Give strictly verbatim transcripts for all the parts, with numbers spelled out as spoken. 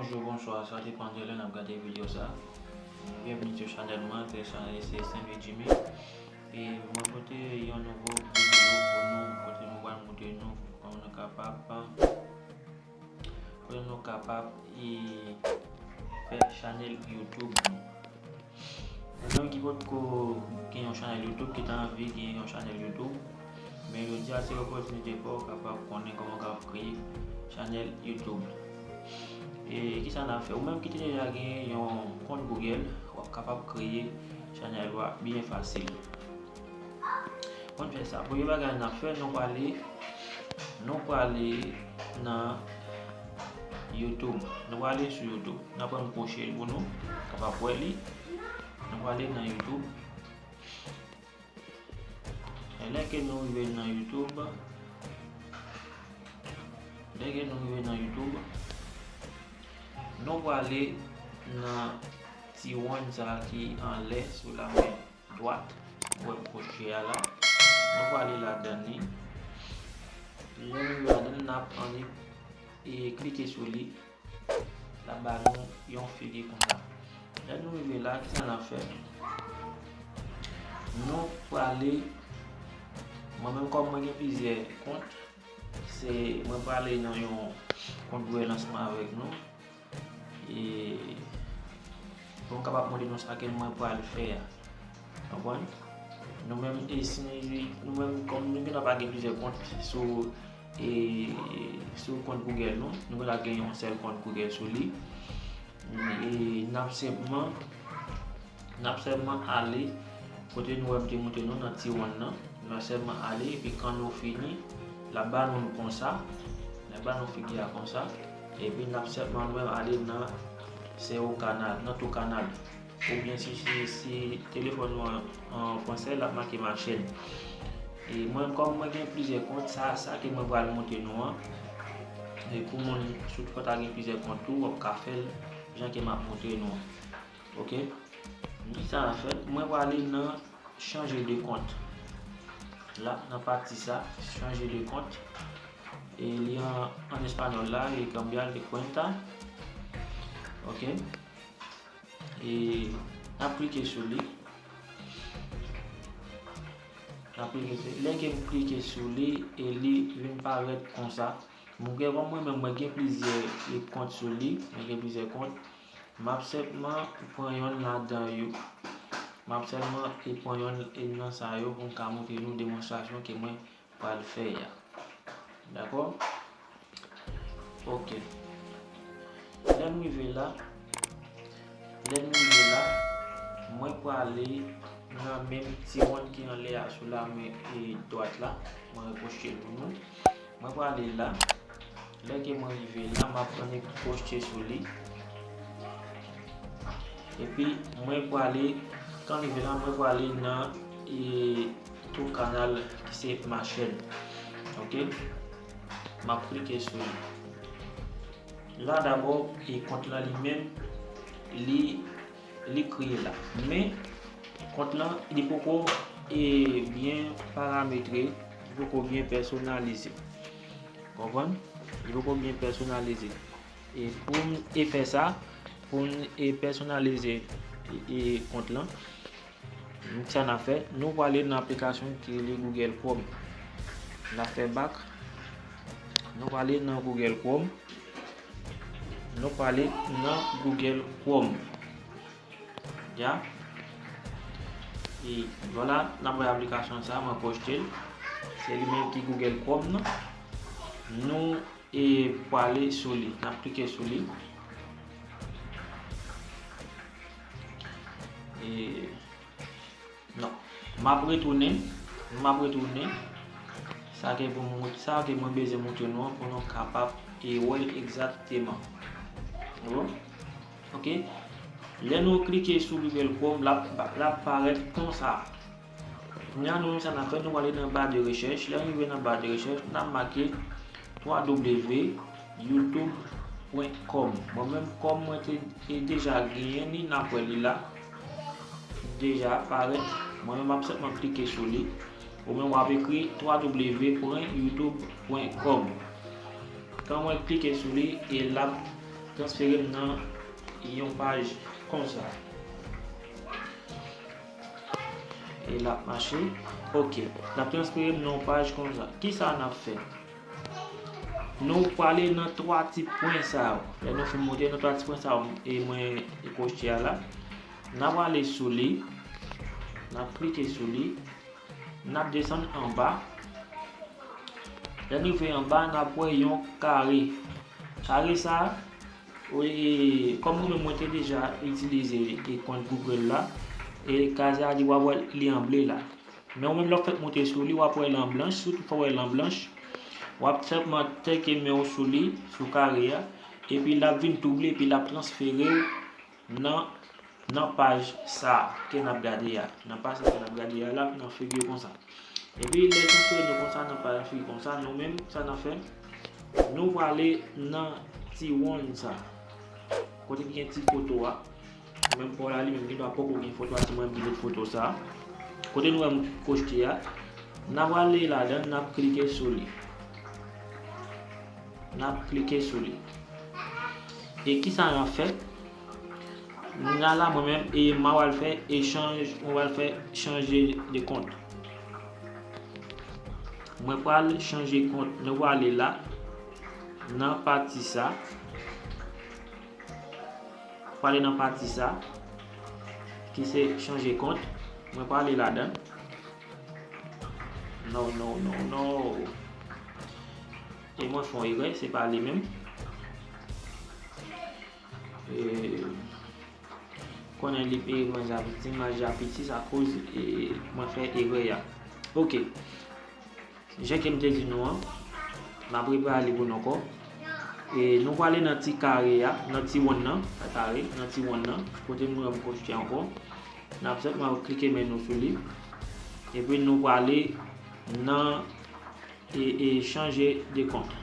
Bonjou, bonswa, sa depann de lè n ap gade videyo sa. Byenveni sou chanèl mwen, se chanèl se Saint Louis Jimmy. E mwen pote yon nouvo videyo pou nou, kote mwen pral montre nou kòman nou kapab, kote nou kapab e fè chanèl YouTube nou. Pou nou ki potko gen yon chanèl YouTube, ki ta anvi gen yon chanèl YouTube, men jodi a se opòtinite pa w kapab konnen kòman w kapab kreye chanèl YouTube. E kisa n ap fè? Ou menm ki te deja gen yon kont Google, w ap kapab kreye chanèl ou a byen fasil. Pou n fè sa, premye bagay n ap fè, nou prale, nou prale nan YouTube. Nou prale sou YouTube. N ap pran kwoche l pou nou kapab wè li. Nou prale nan YouTube. E lè ke nou rive nan YouTube, lè ke nou rive nan YouTube, nou prale nan ti wonn sa ki anlè sou la men dwat, ou wè m kwoche a la. Nou prale ladan li. Lè nou rive ladan, n ap annik e klike sou li. L ap ba nou yon figi konsa. Lè nou rive la, kisa n ap fè? Nou prale, mwen menm kòm mwen gen plizyè kont, se mwen prale nan yon kont Google ansanm avèk nou. E pou m kapab montre nou sa ke mwen pral fè a. Konprann? Nou menm, e si nou menm, kòm nou gentan pa gen plizyè kont sou, e, sou kont Google nou, nou gentan gen yon sèl kont Google sou li. E n ap senpman, n ap sèlman ale kote nou wè m te montre nou nan ti wonn nan. Nou sèlman ale, epi kan nou fini, l ap ba nou l konsa. L ap ba nou figi a konsa. Epi n ap sèlman nou menm ale nan se yon kanal, nan tou kanal. Oubyen si, si, si telefòn nou an, an fransè, l ap make ma chaîne. E mwen, kòm mwen gen plizyè kont, sa, sa ke mwen pral montre nou an, e pou moun, sitou pa ta gen plizyè kont tou, w ap ka fè l jan ke m ap montre nou an. Ok? Kisa n ap fè? Mwen prale nan changer de compte. La, nan pati sa, changer de compte. E li an, an espanyòl la, e cambiar de cuenta. Ok? E n ap klike sou li. N ap klike sou li. Lè ke m klike sou li, e li vin parèt konsa. Mwen gen, kòm mwen menm, mwen gen plizyè, e, kont sou li. Mwen gen plizyè kont. M ap sèlman pran yonn ladan yo. M ap sèlman, e, pran yonn, e, nan sa yo pou m ka montre nou demonstrasyon ke mwen pral fè a. Dakò? Ok. Lè m rive la, lè m rive la, mwen prale nan menm ti wonn ki anlè a sou la men, e, dwat la. Mwen rekwoche l pou nou. Mwen prale la. Lè ke mwen rive la, m ap annik kwoche sou li. Epi, mwen prale, kan rive la, mwen prale nan, e, tou kanal ki se ma chaîne. Ok? M ap klike sou li. La, dabò, e, kont lan li menm, li, li kreye la. Men, kont lan, li poko, e, byen parametre, li poko byen pèsonalize. Konprann? Li poko byen pèsonalize. E pou n e fè sa, pou n e pèsonalize, e, e, kont lan, nou, sa n ap fè, nou prale nan aplikasyon ki rele Google Chrome. N ap fè back. Nou prale nan Google Chrome. Nou prale nan Google Chrome. Ya. E vwala, n ap wè aplikasyon sa, mwen pwoste l. Se li menm ki Google Chrome nan. Nou, e, prale sou li. N ap klike sou li. E, non. M ap retounen. M ap retounen. Sa ke pou m, sa ke mwen bezwen montre nou an pou nou kapab e wè l egzakteman. Bon. Ok. Lè nou klike sou Google Chrome, l ap, l ap parèt konsa. Kounye a, nou menm sa n ap fè, nou prale nan ba de rechèch. Lè nou rive nan ba de rechèch, n ap make w w w youtube point com. Mwen menm, kòm mwen te, te deja genyen li, n ap wè li la. Deja parèt. Mwen menm, m ap senpman klike sou li. Ou menm, w ap ekri w w w point youtube point com. Kan mwen klike sou li, e l ap Transfere m nan yon paj konsa. E l ap mache. Ok. L ap transfere m nan yon paj konsa. Kisa n ap fè? Nou prale nan twa ti pwen sa yo. Lè nou fin monte nan twa ti pwen sa yo, e mwen koche a la. N ap prale sou li. N ap klike sou li. N ap desann anba. Lè n rive anba, n ap wè yon kare. Kare sa, e, kòm mwen menm mwen te deja itilize e kont Google la, e kare sa li w ap wè li an ble la. Men ou menm lè w fèk monte sou li, w ap wè l an blanch, sitou fò w wè l an blanch. W ap senpman teke men w sou li, sou kare a, epi l ap vin tou ble, epi l ap transfere w nan, nan paj sa ke n ap gade a. Nan paj sa ke n ap gade a la, nan figi konsa. Epi lè l transfere nou konsa, nan paj figi konsa, nou menm, sa n ap fè? Nou prale nan ti wonn sa. Kote ki gen ti foto a. Menm pa w la, li menm, li pa poko gen foto a, se mwen menm ki met foto sa. Kote nou wè m koche a. N ap prale ladan, n ap klike sou li. N ap klike sou li. E kisa n ap fè? N a la mwen menm e m a pral fè echanj, mwen pral fè chanje de kont. Mwen pral chanje kont. Nou prale la, nan pati sa. Prale nan pati sa, ki se chanje kont. Mwen prale ladan. No, no, no, no. E mwen fè yon erè, se pa li menm. E, konnen li, e, mwen ja piti, mwen ja piti, sa koz, e, mwen fè erè a. Ok. Jan ke m te di nou an, m ap repale pou nou ankò. E, nou prale nan ti kare a, nan ti wonn nan, pa kare, nan ti wonn nan, kote nou wè m koche ankò. N ap senpman klike men nou sou li. Epi nou prale nan e, e chanje de kont.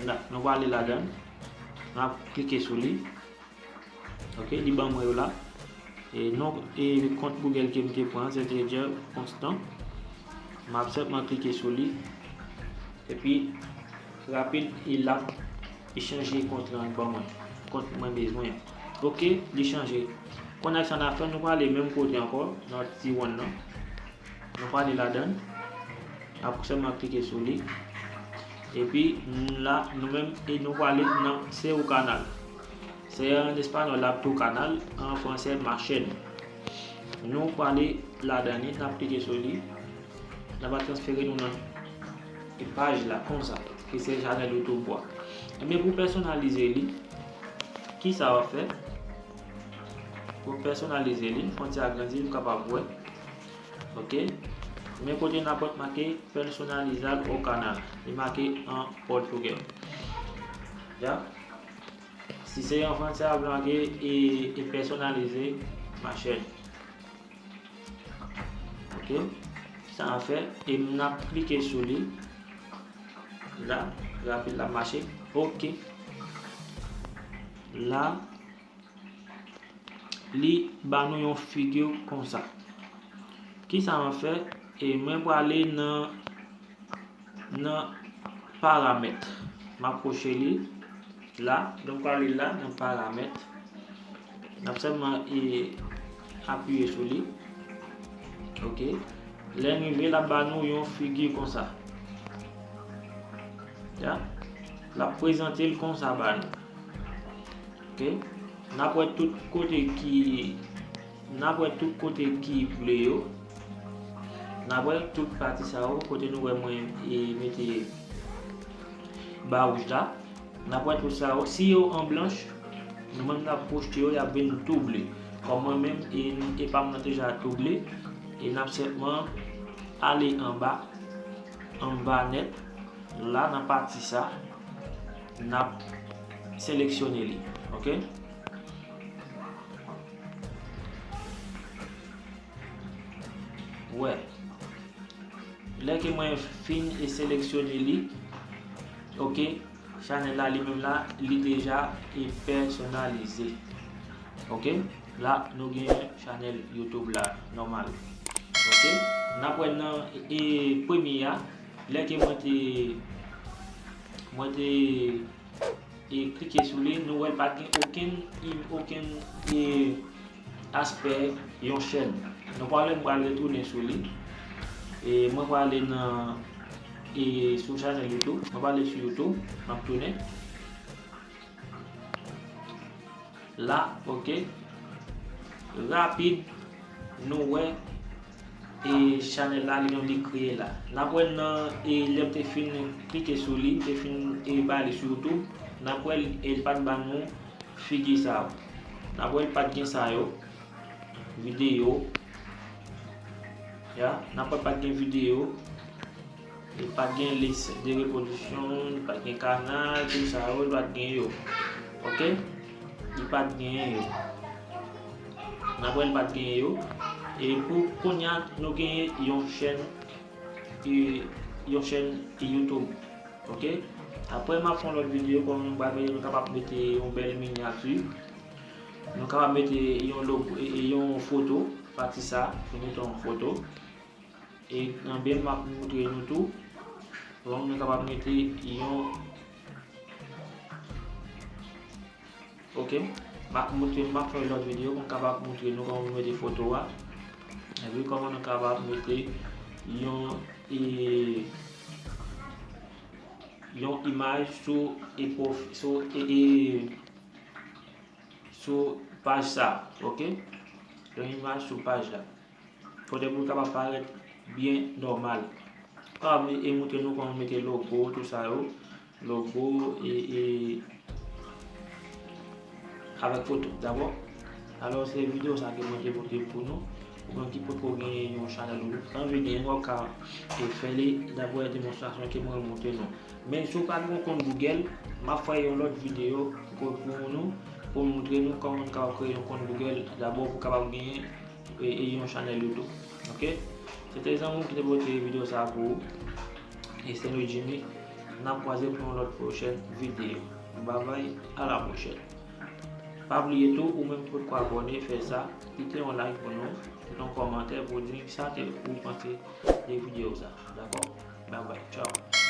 La, nou prale ladan. N ap klike sou li. Ok, li ban mwen yo la. E non, e kont Google ke m te pran, se te Jeff Constant. M ap senpman klike sou li. Epi, rapid, e l ap chanje kont lan ban mwen. Kont mwen bezwen an. Ok, li chanje. Kounye a sa n ap fè, nou prale menm kote ankò, nan ti wonn nan. Nou prale ladan. N ap sèlman klike sou li. Epi, n la, nou menm, e nou prale nan se ou kanal. Se an espanyòl, la tu canal, an fransè, ma chaîne. Nou prale ladan li, n ap klike sou li. N ap transfere nou nan e paj la, konsa, ki se chanèl YouTube ou a. Ebyen, pou pèsonalize li, kisa w ap fè? Pou pèsonalize li, fon ti agrandi, nou kapab wè. Ok. Men kote n ap wè make personalizar o canal. Li make an pòtugè. Ya. Si se an fransè, ap make e, e personnaliser ma chaîne. Ok. Sa an fè, e n ap klike sou li. La, rapid la mache. Ok. La, li ba nou yon figi konsa. Kisa m ap fè? E mwen prale nan, nan paramèt. M ap kwoche li la. Donk, prale la nan paramèt. N ap sèlman, e, apiye sou li. Ok. Lè n rive, l ap ba nou yon figi konsa. Ya. L ap prezante l konsa ba nou. Ok. N ap wè tout kote ki, n ap wè tout kote ki ble yo. N ap wè tout pati sa yo, kote nou wè mwen, e, mete ba wouj la. N ap wè tout sa yo. Si yo an blanch, nou menm n ap pwoste yo, y ap vin tou ble. Kòm mwen menm, e, e pa m nan deja tou ble, e n ap senpman ale anba, anba nèt, la nan pati sa, n ap seleksyone li. Ok? Wè. Lè ke mwen fin e seleksyone li, ok, chanèl la li menm la, li deja e pèsonalize. Ok, la nou gen chanèl YouTube la nòmal. Ok, n ap wè nan e premye a, lè ke mwen te, mwen te e klike sou li, nou wè l pa gen okenn, okenn e, aspè yon chèn. Nou pral, mwen pral retounen sou li. E mwen prale nan e sou chanèl YouTube. Mwen prale sou YouTube. M ap tounen. La, ok. Rapid, nou wè e chanèl la, li menm li kreye la. N ap wè nan e lè m te fin klike sou li, m te fin e ba li sou YouTube, n ap wè l e l pa t ban nou figi sa yo. N ap wè l pa t gen sa yo. Videyo. Ya, n ap wè l pa t gen videyo. Li pa t gen lis de repwodiksyon, li pa t gen kanal, tout sa yo, li pa t gen yo. Ok? Li pa t gen yo. N ap wè li pa t gen yo. E pou kounye a, nou gen yon chèn, e, yon chèn YouTube. Ok? Apre, m ap fè yon lòt videyo, kòman nou pral, nou kapab mete yon bèl minyati. Nou kapab mete yon logo, e, e, yon foto, pati sa, nou mete yon foto. E nan byen m ap montre nou tou, bon, nou kapab mete yon, ok, m ap montre, m ap fè lòt videyo pou m kapab montre nou kòman nou mete foto a. Epi kòman nou kapab mete yon, e, yon imaj sou e pwof-, sou e, e, sou paj sa, ok? Yon imaj sou paj la. Kote pou l kapab parèt byen nòmal. Kapab e montre nou kòman mete logo, tout sa yo. Logo e, e avèk foto, dakò? Alò, se videyo sa ke mwen te montre pou nou. Ou menm ki potko gen yon chanèl YouTube, anvi gen, w ap ka e fè li daprè demonstrasyon ke mwen montre nou. Men si w pa gen yon kont Google, m ap fè yon lòt videyo pou, pou nou, pou montre nou kòman nou kapab kreye yon kont Google dabò pou kapab genyen e, e yon chanèl YouTube. Ok? Se te zanmi w ki te pote videyo sa a pou ou. E se nou Jimmy. N ap kwaze pou yon lòt pwochèn videyo. Babay, a la pwochèn. Pa bliye tou, ou menm ki potko abòne, fè sa, kite yon like pou nou, kite yon kòmantè pou di sa ke ou panse de videyo sa. Dakò? Babay, tchaw.